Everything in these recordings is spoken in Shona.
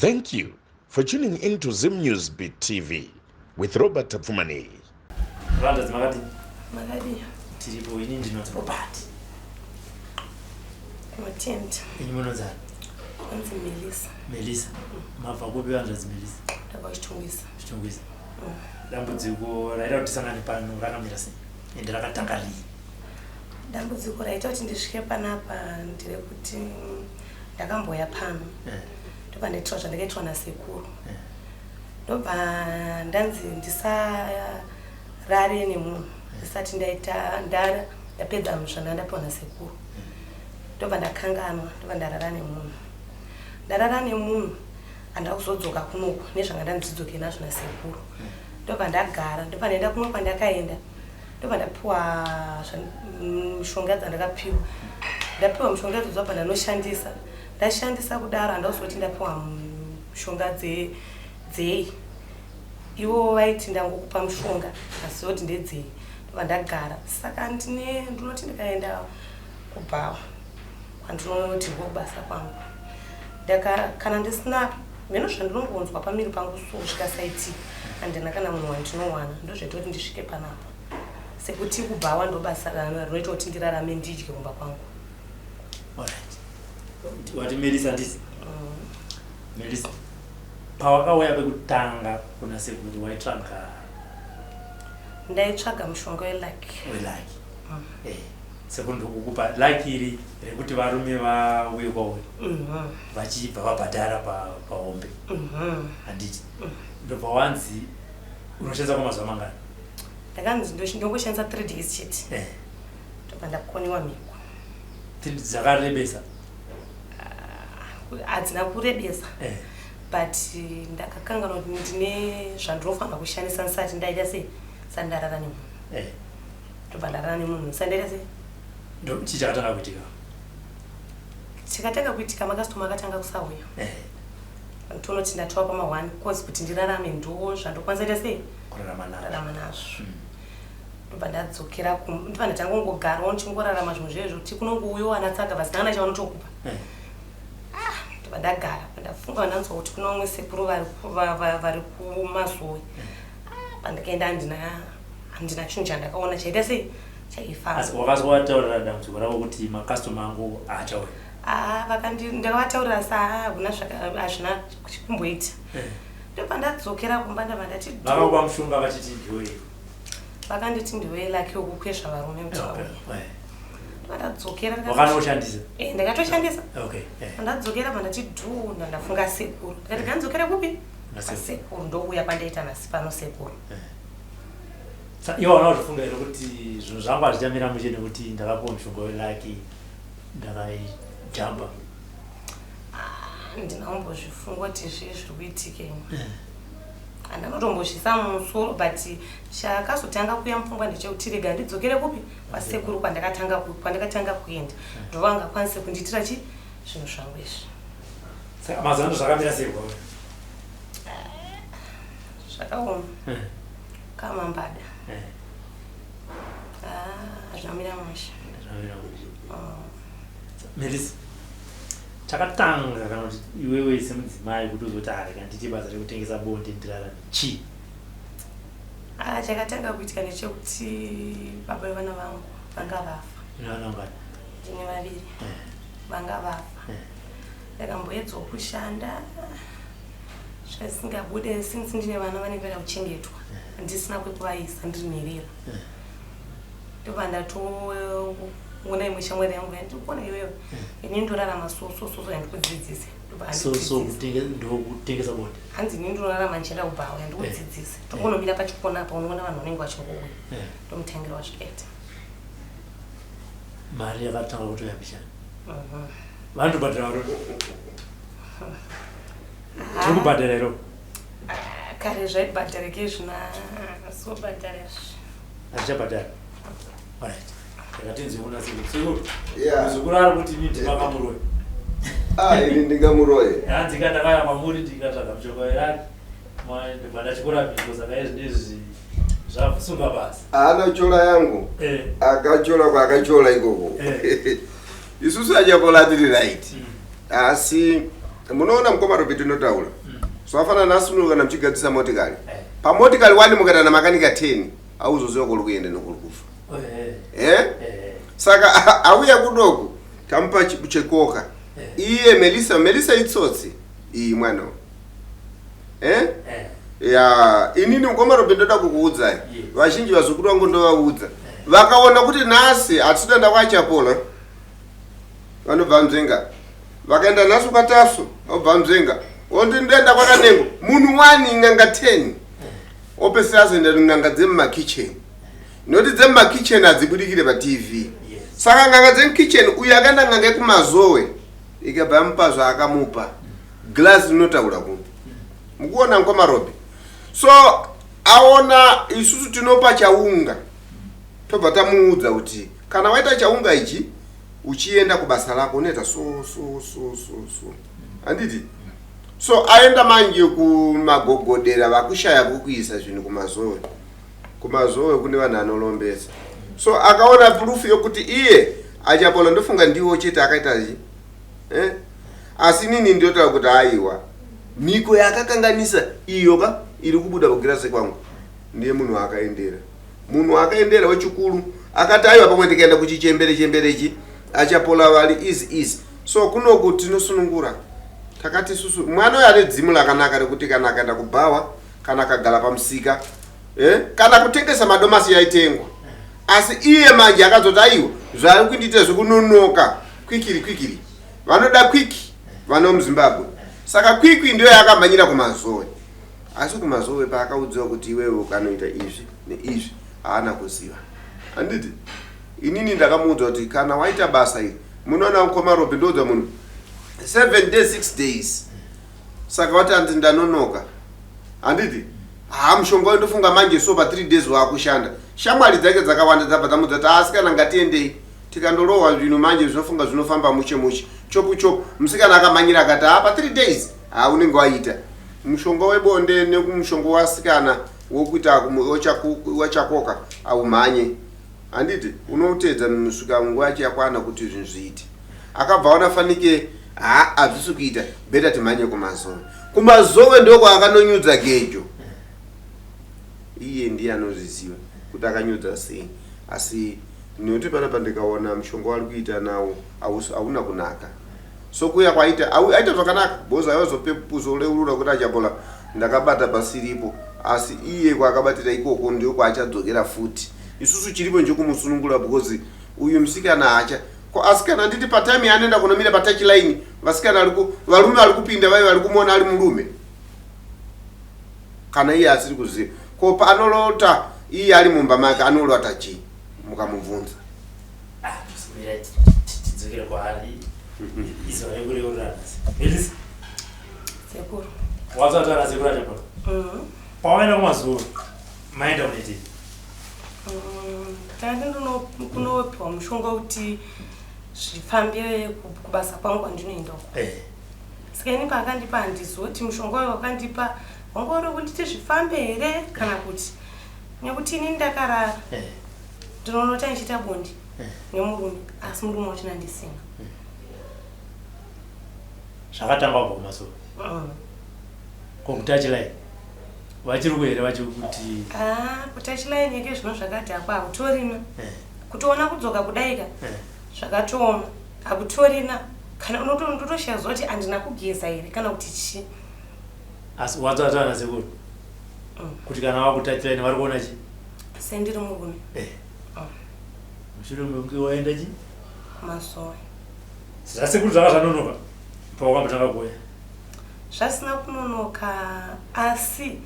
Thank you for tuning in to Zim News Beat TV with Robert Tapfumaneyi. Vandazi makadii? Makadii? Tiripo, ini ndinonzi Robert. Matenda. Ini munonzi ani? Anzi Melissa. Melissa. Mabva kupi vanzvadzi Melissa? Ndabva Chitungwiza. Chitungwiza. Dambudziko raita kuti tisangane pano rakamira sei? Ende rakatanga rii? Dambudziko raita kuti ndisvike panapa nderekuti ndakambouya pano. Ndobva ndaitirwa zvandakaitirwa nasekuru. Ndobva ndanzi ndisarare nemunhu ndisati ndaita ndapedza zvandanga ndapiwa nasekuru. Ndobva ndakanganwa, ndobva ndarara nemunhu. Ndarara nemunhu handina kuzodzoka kunoku nezvanga ndanzi ndidzoke nazvo nasekuru. Ndobva ndagara, ndobva ndaenda kumwe kwandakaenda. Ndobva ndapiwa mishonga dzandakapiwa. Ndapiwa mishonga idzodzo ndobva ndanoshandisa. Ndashandisa kudaro handina kuzoti ndapiwa mishonga dzei. Ivo vaiti ndangokupa mushonga asi kuti ndedzei. Ndobva ndagara. Saka ndine ndinoti ndikaenda kubhawa kwandinoti ndokubasa kwangu. Ndaka kana ndisina mheno zvandinongonzwa pamiri pangu so zvikasaitika handina kana munhu wandinowana ndozvaita kuti ndisvike panapa. Sekuti kubhawa ndobasa rinoita kuti ndirarame ndidye kumba kwangu. Alright. Wati Melissa ndisi? Melissa. Pawakauya pekutanga kuna sekuru waitsvaga? Ndaitsvaga mushonga welucky. Welucky. Sekuru ndokukupa lucky iri rekuti varume vauye kwauri vachibva vabhadhara pahombe. Handiti? Ndobva wanzi unoshandisa kwamazuva mangani? Ndakanzi ndongoshandisa 3 days chete. Ndobva ndakoniwa mhiko. Dzakarebesa? Hadzina kurebesa. But ndakakanganwa kuti ndine zvandinofanira kushandisa ndisati ndaita sei, ndisati ndarara nemunhu. Ndobva ndarara nemunhu ndisati ndaita sei. Chii chakatanga kuitika? Chakatanga kuitika makasitoma akatanga kusauya. Tonoti ndatova pama 1 cause kuti ndirarame ndo zvandokwanisa kuita sei? Kurarama nazvo. Kurarama nazvo. Ndobva ndadzokera ndobva ndatanga kungogarawo ndichingorarama zvimwe zvezvo kuti kunongouyawo ana tsaga vasina kana chavanotokupa. Ndobva ndagara, ndafunga ndanzwa kuti kuna vamwe sekuru vari kuMazowe. Pandakaenda handina chinhu chandakaona chaita sei chaifamba. Asi wakazwa wataurira dambudziko rako kuti makastoma angu haachauya? Ndakavataurira sa hakuna hazvina kumboita. Ndobva ndadzokera kumba ndabva ndati Vakakupa mushonga vachiti ndiwe? Vakanditi ndiwe lucky wekukwezva varume kuti vauye. Ndobva ndadzokera ndikati Wakanoshandisa? Ndakatoshandisa. Ndadzokera bva ndati dhuu, ndafunga sekuru. Ndikati ngandidzokere kupi? Kwasekuru, ndouya kwandaita nhasi pano sekuru. Iwe hauna kuzvifunga here kuti zvinhu zvangu hazvichamira mushe nekuti ndakapiwa mushonga welucky ndakaijamba? Handina kumbozvifunga kuti zvii zviri kuitika ini. Handina kutombozviisa mumusoro but chakazotanga kuuya mupfungwa ndechekuti rega ndidzokere kupi? Kwasekuru kwandakatanga kuenda. Ndovangakwanise kundiitira chi zvinhu zvangu izvi. Saka mazuva ano zvakamira sei kwauri? Zvakaoma. Kamambada. Hazvina mushe. Hazvina mushe. Melissa, chakatanga kana kuti iwewe semudzimai kuti uzoti rega ndiite basa rekutengesa bonde ndirarame chii? Chakatanga kuitika ndechekuti baba vevana vangu vanga vafa. Une vana vangani? Ndine vaviri. Vanga vafa. Ndakamboedzawo kushanda zvasingabude since ndine vana vanenge vada kuchengetwa. Ndisina kwekuvaisa, ndiri nherera. Ndobva ndatoona imwe shamwari yangu yandikuona iyoyo. Ini ndorarama so so so so yandikudzidzise. Ndobva So so andidzidzisa. ndokutengesa bonde. Hanzi ini ndorarama ndichienda kubhawa yandikudzidzise. Tongonomira pachikona apa unoona vanhu vanenge vachingouya. Ndomutangira wazvikaita. Mari yakatanga kutoya mbichana. Vanotobhadhara varume. Tiri kubhadhara here? Kare zvaibhadharike zvina sobhadhara izvi. Hazvichabhadhara. Alright. Ndakatinzi una sekuru. Sekuru. Muzukuru ari kuti ini ndimakamuroyi. Ini ndingamuroye. Hanzi ka ndakauya kwamuri ndikatsvaga mushonga weraki. Ndobva ndachikora mhiko saka izvi zvasunga basa. Anochola yangu. Akachola kwaakachola ikoko. Isusu achapola tiri right. Asi Munoona mukoma Robi tinotaura. Zvafanana nhasi uno kana muchigadzisa motikari. Pamotikari wani mukaita namakanika 10 auzoziva kuri kuenda nokuri kufa. Eh? Saka auya kudoku tamupa chekoka. Iye Melissa, Melissa itsotsi. Iyi mwana. Eh? Ya, inini mukoma Robi ndoda kukuudzai. Vazhinji vazukuru vangu ndovaudza. Vakaona kuti nhasi hatisi kuenda kwaChapola. Vanobva nzvenga. Vakaenda nhasi kwaTasu, vobva nzvenga. Woti ndoenda kwaKanengo. Munhu wani n'anga 10. Opesera azoenda n'anga dzemumakitchen. Noti dzemumakitchen hadzibudikire paTV. Saka n'anga dzemukitchen uyu akaenda n'anga yekumazowe ikabva yamupa zvaakamupa. Glass rinotaura kuno. Mukuona mukoma Robi. So aona isusu tinopa chaunga. Tobva tamuudza kuti kana waita chaunga ichi uchienda kubasa rako unoita so so so so so. Handiti? So aenda manje kumagogodera vakushaya kwekuisa zvinhu kumazowe. Kumazowe kune vanhu anolombesa. So akaona proof yokuti iye achapola ndofunga ndiwo chete akaita chi. Eh? Asi nini ndotaura kuti aiwa. Mhiko yakakanganisa iyo ka iri kubuda kugirasi kwangu ndiye munhu akaendera. Munhu akaendera wechikuru akati aiwa pamwe ndikaenda kuchichembere chembere ichi achapola vari easy easy. So kunoku tinosunungura. Takati isusu mwana uyo ane dzimu rakanaka rekuti kana akaenda kubhawa kana akagara pamusika eh, kana kutengesa madomasi yaitengwa. Asi iye manje akazoti aiwa zvaari kundiita zvekunonoka kwikiri kwikiri. Vanoda kwiki vano muZimbabwe. Saka kwikwi ndiyo yakamhanyira kumazowe. Asi kumazowe paakaudziwa kuti iwewe ukanoita izvi neizvi haana kuziva. Handiti? Inini ndakamuudza kuti kana waita basa iri munoona mukoma Robi ndoudza munhu 7 days 6 days saka wati hanzi ndanonoka handiti haa mushonga uyu ndofunga manje so pa 3 days waakushanda shamwari dzake dzakawanda dzabva dzamudza kuti asikana ngatiendei tikandorohwa zvinhu manje zvinofunga zvinofamba mushe mushe chopu chopu musikana akamhanyira akati haa pa 3 days haa unenge waita mushonga webonde nekumushonga wasikana wokuita wachakoka aumhanye handiti unoteedza musvika nguva yacho yakwana kuti zvinhu zviite akabva aona fanike haa hazvisi kuita beta timhanye kumazowe kumazowe ndokwaakanonyudza gejo iye ndiye anozviziva kuti akanyudza sei asi nekuti panapa ndikaona mushonga wari kuita nawo hauna kunaka so kuya kwaita aita zvakanaka because aiwazopepuzoreurura kuti achapola ndakabata pasiripo asi iye kwaakabatira ikoko ndio kwaachadzokera futi isusu chiripo njekumusunungura because uyu musikana hacha ko asikana handiti patime yaanoenda kunomira patouch line vasikana ariku varume vari kupinda vaive vari kumuona ari murume kana iye asiri kuziva ko paanolota iye ari mumba make anolota chii mukamubvunza ah, tidzokere kwaari izuva rekureurura nhasi sekuru wazataura sekuru achapola Pawakaenda kumazuru maenda kunoitei? Tanga kunopiwa mushonga kuti zvifambe kubasa kwangu kwandinoenda uko. Eh. Saka ini paakandipa handizivi kuti mushonga uyo wakandipa wanga uri kunditi zvifambe here kana kuti nekuti ini ndakarara eh. ndinoona ndichiita bonde eh. nemurume asi murume wacho nandisina. Zvakatanga kubva kumasoro. Ko kutouch line vachiri ku here vachiri kuti ah kutouch line yake zvino zvakadhakwa hakutorina eh. kutoona kudzoka kudaika eh. zvakatooma hakutorina kana unotoshaya zuva kuti handina kugeza here kana kuti chii asi wadzvadzvana sekuru kuti kana vakutouch line vari kuona chii sendiri murume eh. Mushure mekunge waenda chii masowe zvasekuru zvanga zvanonoka pawakambotanga kuuya Zvasina kunonoka asi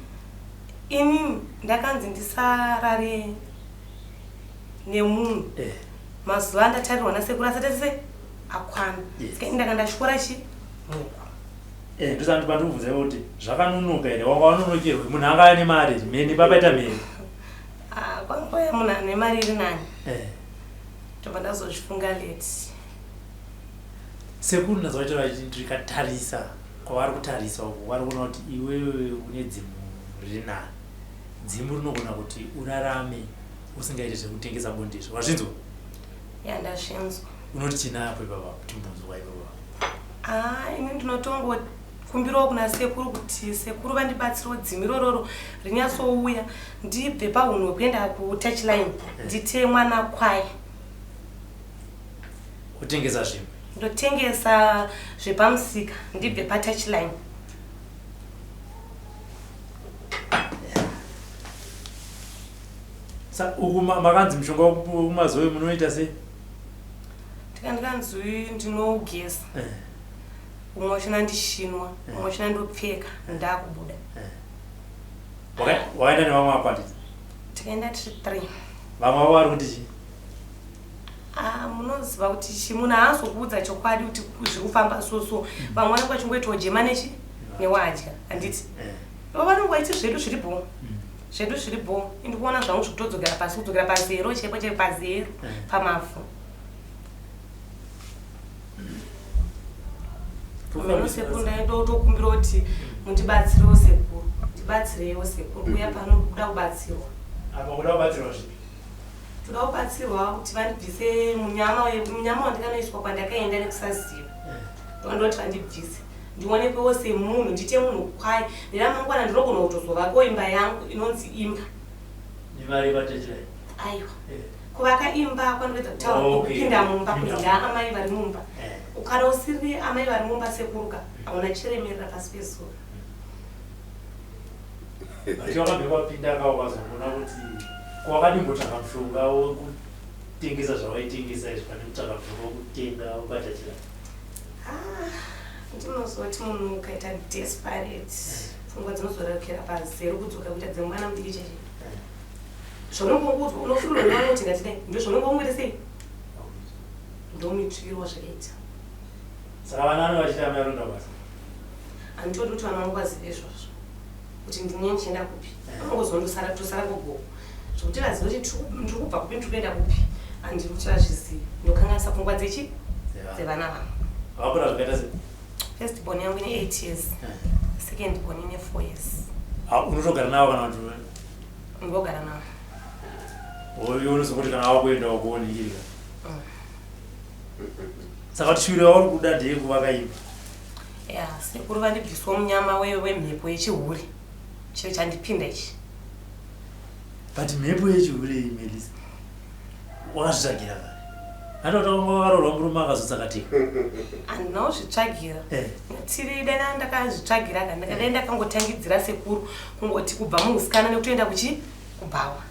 inini ndakanzi ndisarare nemunhu eh. Mazuva andatarirwa nasekuru asati ese akwana yes. Saka ini ndanga ndatyora chi mhuko eh, ndosati pandikubvunza iwe kuti zvakanonoka here wanga wanonokerwe munhu anga ane mari mheni papaita mheni ah, kwangouya munhu ane mari iri nani eh. Tobva ndazozvifunga late. Sekuru ndazwa vacho ndikatarisa kwavari kutarisa uku vari kuona kuti iwewe une dzimu riri nani dzimu rinogona kuti urarame usingaite zvekutengesa bonde izvo wazvinzwa ya ndazvinzwa unoti chinapo ipapa kuti mbunzwa ipapa Ah, ini ndinotongokumbirawo kuna sekuru kuti sekuru vandibatsirewo dzimi rororo rinyatsouya ndibve pahunhu hwekuenda kutouchline ndite mwana kwai. Kutengesa zvimwe. Ndotengesa zvepamusika ndibve patouchline. Sa uku makanzi mushonga wekumazoe munoita sei? Ndikanzi ndinogeza. Eh. Umwe wachona ndichinwa, umwe wachona ndopfeka ndakubuda. Wakaenda nevamwe vakwatidza? Tikaenda tiri 3. Vamwe vavo vari kuti chii? Ah, munoziva kuti chi munhu haazokuudza chokwadi kuti zviri kufamba so so. Vamwe vanenge vachingoitawo jema nechi newadya handiti? Ivo vanenge vaiti zvedu zviri bho. Zvedu zviri bho. Indikuona zvangu zvikutodzokera pasi kudzokera pazero chaipo chaipo pazero pamavhu. Meno sekuru ndaitokumbira kuti mundibatsirewo sekuru. Ndibatsireiwo sekuru kuya pano kuda kubatsirwa. Apa kuda kubatsirwa zvipi? Toda kubatsirwa kuti vandibvise munyama munyama wandikanoiswa kwandakaenda nekusaziva. Ndoda kuti vandibvise ndionekwewo semunhu ndiite munhu kwaye neramangwana ndinogona kutozovakawo imba yangu inonzi imba. Nemari yepatechirai? Aiwa. Kuvaka imba kwandikuedza kutaura kupinda mumba kunzi ndaamai vari mumba. Kana usiri amai vari mumba sekuruka hauna chiremerera pasi pezuva. But wakabve wapinda ka ukazoona kuti ko wakadimbotsvaga mushonga wekutengesa zvawaitengesa izvi pane kutsvaga mushonga wekutenga ubatachira. Ah, ndinozoti munhu ukaita desperate pfungwa dzinozorerukira pazero kudzoka kuita dzemwana mudiki chaiye. Zvaunongoudzwa unofurirwa nevamwe kuti ngatidai ndozvaunenge wangoita sei ndomitsviro wazvakaita. Saka vana vano vachiti amai vanoenda kubasa? Handitodi kuti vana vangu vazive izvozvo kuti ndinye ndichienda kupi. Vanongozondosara tosara kugogo. Zvekuti vazive kuti ndiri kubva kupi ndiri kuenda kupi handidi kuti vazvizive. Ndokanganisa pfungwa dzechi dzevana vangu. Vakura zvakaita sei? First born yangu ine 8 years. Second born ine 4 years. Ah, unotogara navo kana kuti ndogara navo? Oyo unozongoti kana wakuenda wakuonekera. Saka kuti shuviro yauri kuda ndeyekuvaka imba. Ya, sekuru vandibviswa munyama wemhepo yechihure. Chiro chandipinda ichi. But mhepo yechihure iyi Melissa wakazvitsvagira kare. Handi kuti wanga wakaroorwa murume akazotsakatika. Handina kuzvitsvagira. Tiri dai ndakazvitsvagira ka dai ndakangotangidzira sekuru kungoti kubva muusikana nekutoenda kuchi kubhawa.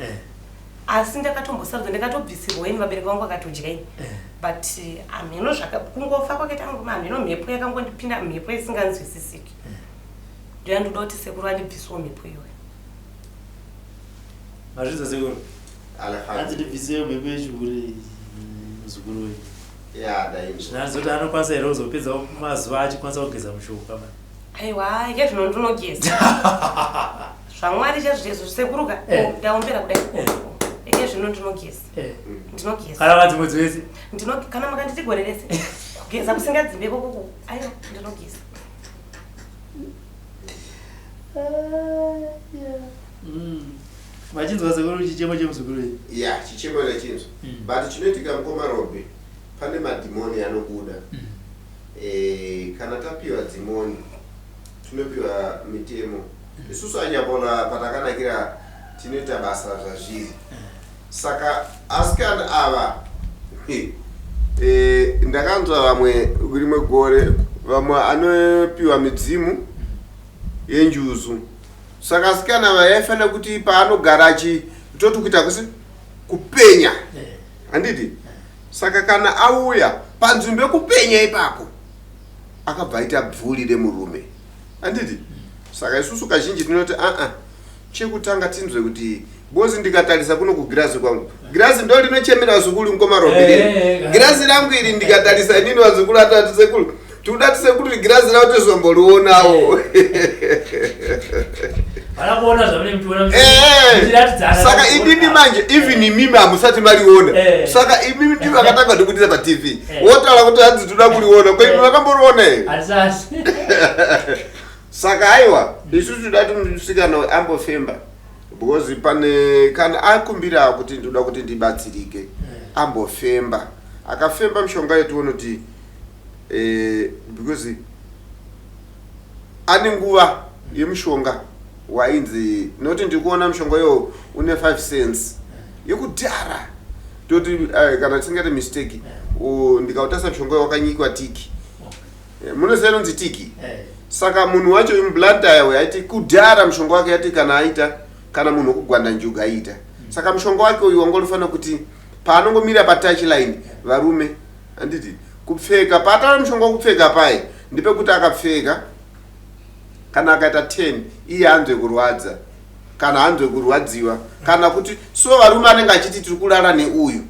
Asi ndakatombosarudza ndakatobvisirwa ini vabereki vangu vakatodya ini. But hamheno zvaka kungofa kwakaita murume hamheno mhepo yakangondipinda mhepo isinganzwisisiki. Ndoyandoda kuti sekuru vandibvisewo mhepo iyoyo. Mazvinzwa sekuru? Hanzi ndibvisewo mhepo yechihure muzukuru wenyu. Ya, dai. Zvinanzi kuti anokwanisa here kuzopedza mazuva achikwanisa kugeza mushonga mani? Aiwa, ike zvino ndinogeza. ZvaMwari chaizvo chaizvo sekuruka. Ndaombera kudai. Ike zvino ndinogeza. Ndinogeza. Kana vakadzi mwedzi wese? Ndino kana makanditi gore rese. Kugeza kusingadzimbe ikoko. Aiwa, ndinogeza. Machinzwa sekuru chichemo chemuzukuru wenyu? Ya, chichemo ndachinzwa. But chinoitika mukoma Robbie, pane madhimoni anobuda. Kana tapiwa dhimoni, tinopiwa mitemo. Isusu anyapola patakanakira tinoita basa zvazviri. Saka asikana ava ndakanzwa vamwe rimwe gore vamwe anopiwa midzimu yenjuzu. Saka asikana ava yaifanira kuti paanogara achi toti kuita kusi kupenya. Handiti? Saka kana auya panzvimbo yekupenya ipapo akabva aita bvuri remurume. Handiti? Saka isusu kazhinji tinoti a-a chekutanga tinzwe kuti bozi ndikatarisa kuno kugirazi kwangu girazi ndo rinochemera vazukuru mukoma Robi riri girazi rangu iri ndikatarisa inini vazukuru atati sekuru tikuda ti sekuru kuti girazi ravo tizomborionawo. Saka inini manje even imimi hamusati mariona. Saka imimi ndimi vakatanga ndikutisa paTV wotaura kuti hanzi toda kuriona ko imi makamboriona here? Saka aiwa isusu toda kuti musikana ambofemba because pane kana akumbira kuti ndoda kuti ndibatsirike ambofemba akafemba mishonga yetu kuti Eh, because ane nguva yemushonga wainzi noti ndikuona mushonga iwo une 5 cents yekudhara toti eh, kana tisingaite mistake ndikautarisa mushonga iwo wakanyikwa tiki eh, munoziva inonzi tiki saka munhu wacho imublantyre uyo aiti kudhara mushonga wake yati kana aita kana munhu wekugwanda njuga aita saka mushonga wake uyu wanga unofanira kuti paanongomira patouch line varume handiti kupfeka paataura mushonga wekupfeka paye ndepekuti akapfeka kana akaita 10 iye anzwe kurwadza kana anzwe kurwadziwa kana kuti so varume anenge achiti tiri kurara neuyu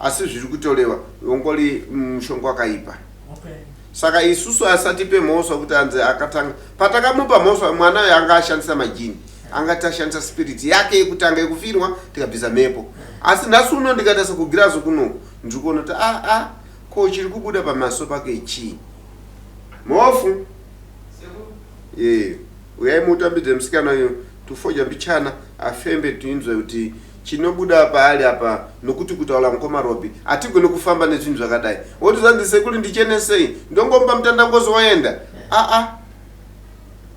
asi zviri kutolewa ongori mushonga wakaipa okay. Saka isusu asatipe mhosva kuti anzi akatanga patakamupa mhosva mwana uyo anga ashandisa majini anga tashandisa spirit yake yekutanga yekufirwa tikabvisa mhepo asi nhasi uno ndikaita sekugirazo kunoku ndiri kuona kuti aa ah, ah, ko chiri kubuda pamaso pake chii mhofu ye uyai mutambidze musikana uyo tufoja mbichana afembe tinzwe kuti Chinobuda paari apa nokuti kutaura mukoma Robbie hatigone kufamba nezvinhu zvakadai. Woti zvanzi sekuru ndichenesei ndongomupa mutandangozi woenda. Ah ah.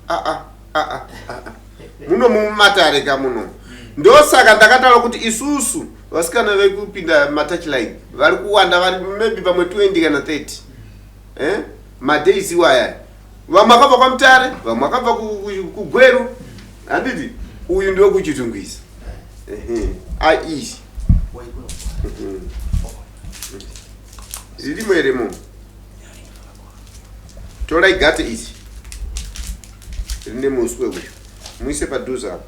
Ah ah ah ah ah. Muno mumatare ka muno. Ndosaka ndakataura kuti isusu vasikana vekupinda matouch line vari kuwanda vari maybe pamwe 20 kana 30. Eh? Madays iwaya. Vamwe vakabva kwaMutare, vamwe vakabva kuGweru. Handiti uyu ndiwe kuChitungwiza. Ehe. Ai. Zvirimo here mo? Torai gate iri. Rine muswe uyu. Muise padhuze apo.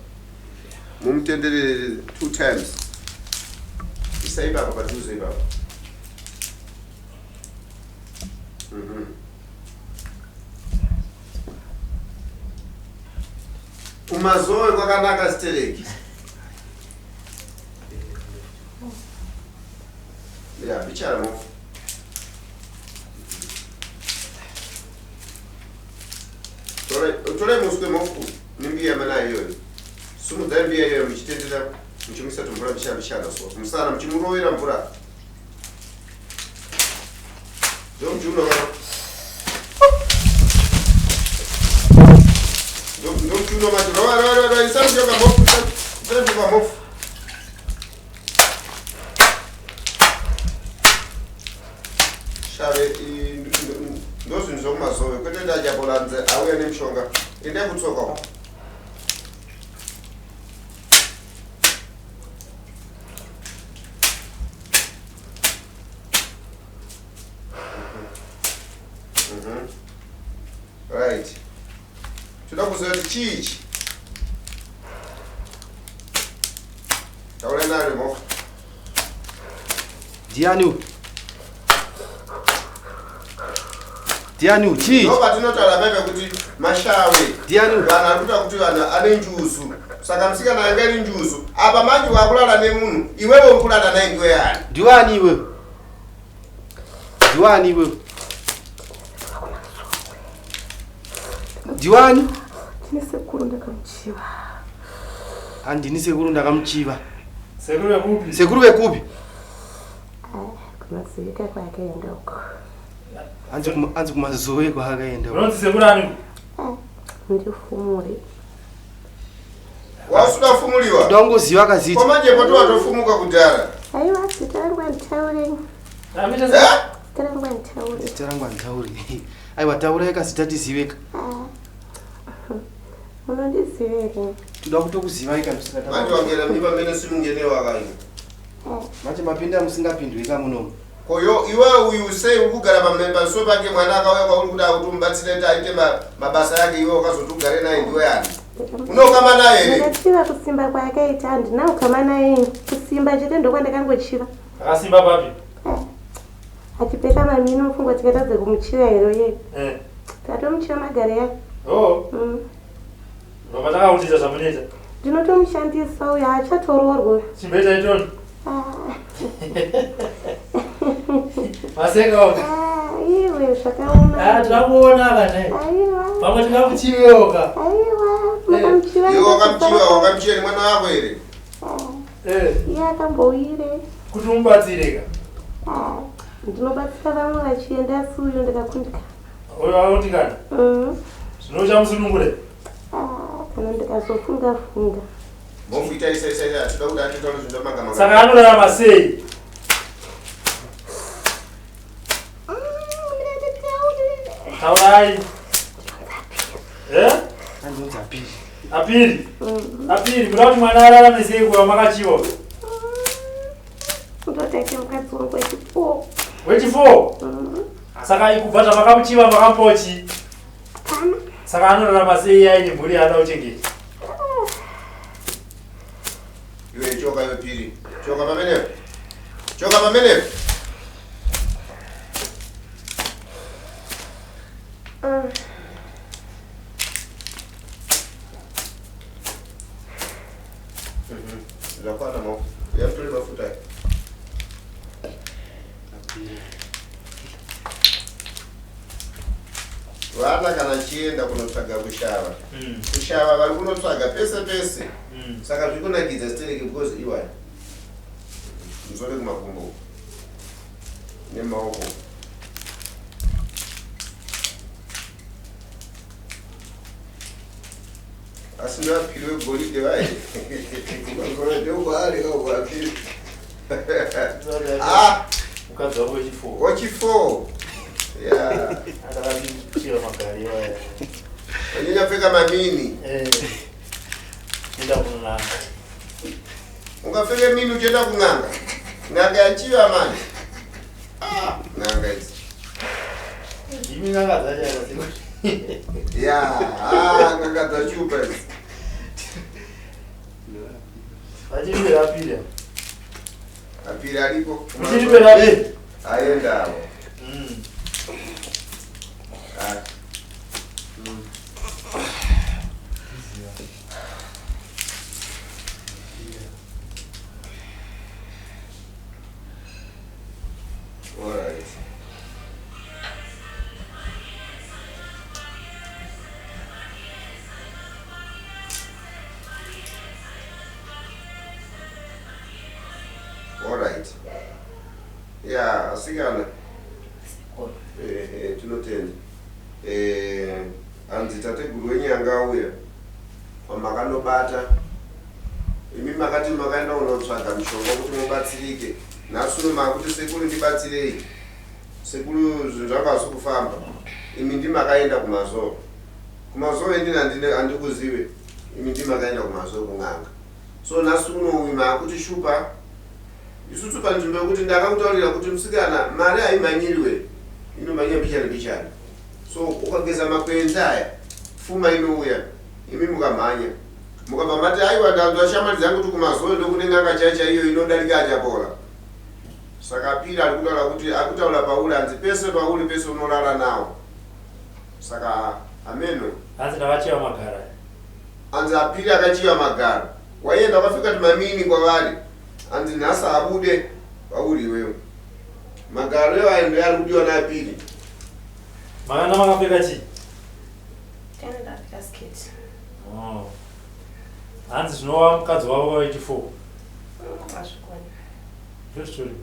Mumutenderere two times. Isai ipapa padhuze ipapo. Mhm. Kumazowe kwakanaka stereki. Ya, bichara mofu. Tore muswe mofu nembiya mana iyoyo. Sumudzai mbiya iyoyo muchitendera muchimuisa tumvura bichara bichara so. Musana muchimurovera mvura. Shave ndozvinhu zvokumazove kwete ndajapolanze auya nemishonga endai kutsoka uko Mhm. Right. Toda kuziva kuti chii ichi? Taura nayo mhofu. Ndiani uyu? Ndiani uyu? Chii? Ndo patinotaura paipa kuti mashawe. Ndiani uyu? Vanhu ari kuita kuti vanhu ane njuzu. Saka musikana anga iri njuzu. Apa manje wakulala nemunhu. Iwewe uri kulala naye ndiwe yani. Ndiwani iwewe? Ndiwani iwewe? Ndiwani? Ndini sekuru ndakamuchiva. Handini sekuru ndakamuchiva. Sekuru vekupi? Sekuru vekupi? Kumazivika kwaakaenda uko. Anzi kumazoe kwaakaenda. Unonzi sekuru ani? Ndifumure. Wasuda fumuliwa. Ndongoziva kazita. Ko manje poto watofumuka kudhara. Aiwa zita rangu handitaure. Amita Eh? Zita rangu handitaure. Zita rangu handitaure. Aiwa taurai kazita tiziveka. Ah. Munondiziva here? Toda kutokuzivai kana Manje musingatauri. wangena mimba mene simungene wakayo. Manje mapinda musingapindwi ka munomu. Ko yo iwe uyu sei uri kugara pamusoro pake mwana akauya kwauri kuda kuti umubatsire kuti aite mabasa yake iwe wakazoti ugare naye ndiwe yani. Unokama naye here? Ndakachiva kusimba kwaakaita handina kukama naye kusimba chete ndokwandakangochiva. Akasimba papi? Achipfeka mamino mupfungwa tikatadza kumuchiva here uye. Eh. Tatomuchiva magare yake. Oh. Baba takakuita zvamunoita. Ndinotomushandisa uyo haachatoroorwa. Chimboita itoni. Ah. Maseka uko. Ah, iwe zvakaoma. Ah, tinakuona kana. Aiwa. Pamwe tingakuchivewoka. Aiwa, makamuchiva. Iwe wakamuchiva wakamuchiva nemwana wako here? Eh. Iye akambouyire. Kuti umubatsire ka. Ah. Ndinobatsira vamwe vachienda asi uyu ndakakundikana. Uyu akundikana? Mm. Zvino uchamusunungure? Ah, kana ndikazofunga funga. Mhofu ita isa isa isa toda kuti atitaure zvinhu zvamanga manga. Saka anorarama sei? Taurai. Eh? Andonzi apiri. Apiri. Apiri, kuda kuti mwana ararame sei kuva makachiwa? Ndotaita mukadzi wangu wechifour. Wechifour? Saka kubva zvamakamuchiva makamupawo chii? Saka anorarama sei aine mhuri yaanoda kuchengeta? Iwe choka iwe piri. Choka pamenepo. Choka pamenepo. Zvakwana maoko. Uyatore mafuta aya. Vana kana chienda kunotsvaga kushava. Kushava vari kunotsvaga pese pese. Saka zviri kunakidza stereki because iwaya. Muzore kumakumbo uko. Nemaoko. Asi ndoapiri wegoridhe vaye. Kumakore ndokwaari kauapiri. Ah! Mukadzi wako wechifo. Wechifo. Yeah. Akavachiva magari iwaya. Wanyanya pfeka mamini. Eh. Enda kun'anga. Ungapfeke mini uchienda kun'anga. N'anga yachiva manje. Ah, n'anga idzi. Ndimi n'anga dzacho akasiko. Yeah, ah, n'anga dzachupa idzi. Vachiri apiri. Apiri aripo. Uchiri pera Aendawo. Ah. All right. All right. Yeah, asikana. Eh, eh, tinotenda. Eh, hanzi tateguru wenyu anga auya kwamakanobata imi makati makaenda kunotsvaga mishonga kuti mubatsirike nhasi uno makuti sekuru ndibatsirei sekuru zvinhu zvangu hazvi kufamba imi ndimakaenda kumazoo kumazoo indini handikuzive imi ndimakaenda kumazoo kun'anga so nhasi uno uyu maakuti shupa isusu panzvimbo yekuti ndakakutaurira kuti musikana mari haimhanyiriwe inomhanya mbichana mbichana so ukageza makwenzi aya pfuma inouya imi mukamhanya mukabva mati aiwa ndanzwa shamwari dzangu kuti kumazoe ndokune n'anga chai chaiyo inodarika achapola saka pira ari kutaura kuti ari kutaura pauri hanzi pese pauri pese unorara nawo saka ameno Hanzi ndakachiva magara. Hanzi apiri akachiva magaro. Waienda wakapfeka tumamini kwavari. Hanzi nhasi abude pauri iwewe. Magaro iwayo ndoari kudiwa naapiri. Makanga makapfeka chii? Tena ndapfeka skirt. Oh. Hanzi zvinova mukadzi wavo wechi4. Hazvigoni. Ndozvitori.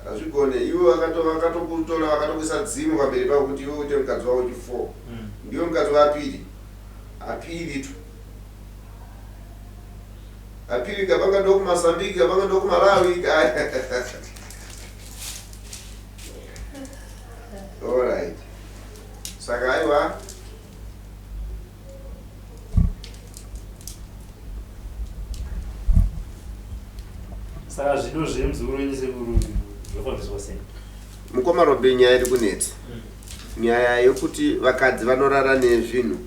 Hazvigone iwe vakatokutora vakatokuisa dzimu pamberi pako kuti iwe uite mukadzi wavo wechi4. Ndiwe mukadzi waapiri. Apiri tu. Apiri kapanga ndokuMozambique kapanga ndokuMalawi. Alright. Saka aiwa Saka zvido zvemuzukuru wenyu sekuru zvofambiswa sei? Mukoma Robe nyaya iri kunetsa. Nyaya yekuti vakadzi vanorara nezvinhu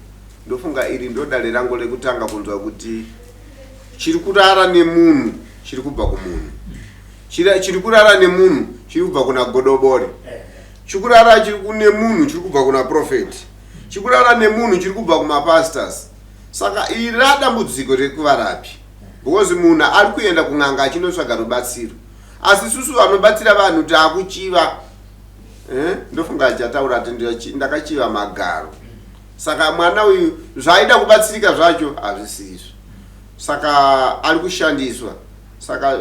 ndofunga iri ndodare rangu rekutanga kunzwa kuti chiri kurara nemunhu chiri kubva kumunhu. Chiri kurara nemunhu chiri kubva kuna godobori. Chikurara chiri nemunhu chiri kubva kuna prophet. Chikurara nemunhu chiri kubva kumapastors. Saka iri radambudziko rekuvarapi. Because munhu ari kuenda kun'anga achinotsvaga rubatsiro. Asi isusu vanobatsira vanhu taakuchiva. Eh? Ndofunga achataura ati ndakachiva magaro. Saka mwana uyu zvaaida kubatsirika zvacho hazvisirizvo. Saka ari kushandiswa. Saka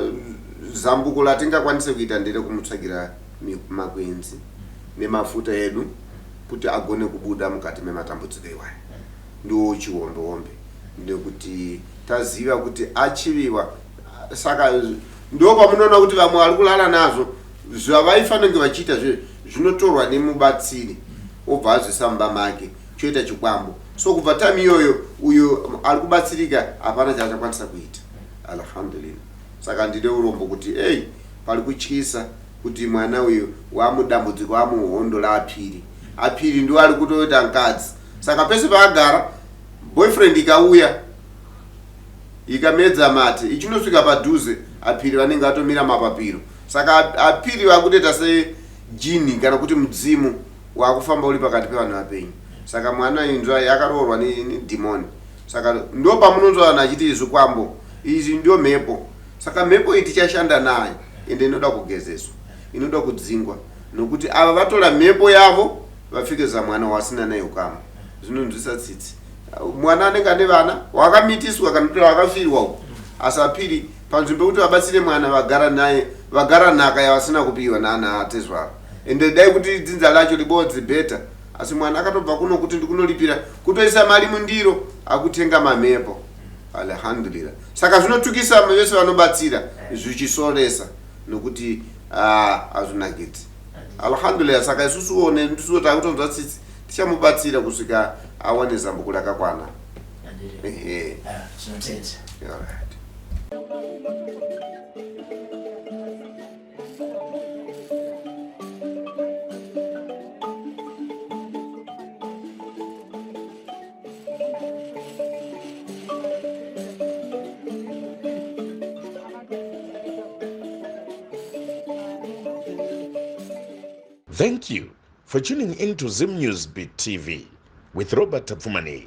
zambuko ratingakwanise kuita nderekumutsvagira makwenzi nemafuta edu kuti agone kubuda mukati mematambudziko iwaya. Ndiwo chihombe-hombe nekuti taziva kuti achiviwa, saka ndo pamunoona kuti vamwe vari kulala nazvo zvavaifanira vachiita zve zvinotorwa nemubatsiri obva azvisa mumba make choita chikwambo. So kubva time iyoyo uyo ari kubatsirika hapana chaachakwanisa kuita. Alhamdulillah. Saka ndine urombo kuti ei pari kutyisa kuti mwana uyu wamudambudziko wamuhondo laAphiri. Aphiri ndiwo ari kutoita mukadzi, saka pese paagara boyfriend ikauya ikamedza mate ichinosvika padhuze, Aphiri vanenge vatomira mapapiro. Saka Aphiri vakutoita sejini kana kuti mudzimu wakufamba uri pakati pevanhu vapenyu. Saka mwana inzwa yakaroorwa nedhimoni. Saka ndo pamunonzwa vanhu achiti zvikwambo izvi ndio mhepo. Saka mhepo iyi tichashanda nayo, ende inoda kugezeswa, inoda kudzingwa, nokuti ava vatora mhepo yavo vapfekeza mwana wasina naye ukama. Zvinonzwisa tsitsi, mwana anenge ane vana wakamitiswa kana kuti wakafirwa uko, asi apiri panzvimbo yekuti vabatsire mwana vagara naye, vagara nhaka yavasina kupiwa naana atezvara. Ende dai kuti dzinza lacho ribodzi better, asi mwana akatobva kuno kuti ndikunolipira kutoisa mari mundiro akutenga mamhepo. Alhamdulillah. Saka zvinotukisa vese vanobatsira, zvichisoresa nokuti hazvinakidzi. Alhamdulillah. Saka isusuwo nesuwo takutonzwa tsitsi, tichamubatsira kusvika awane zambuko rakakwana. Ehe. Alright. Thank you for tuning in to Zim News Beat TV with Robert Tapfumaneyi.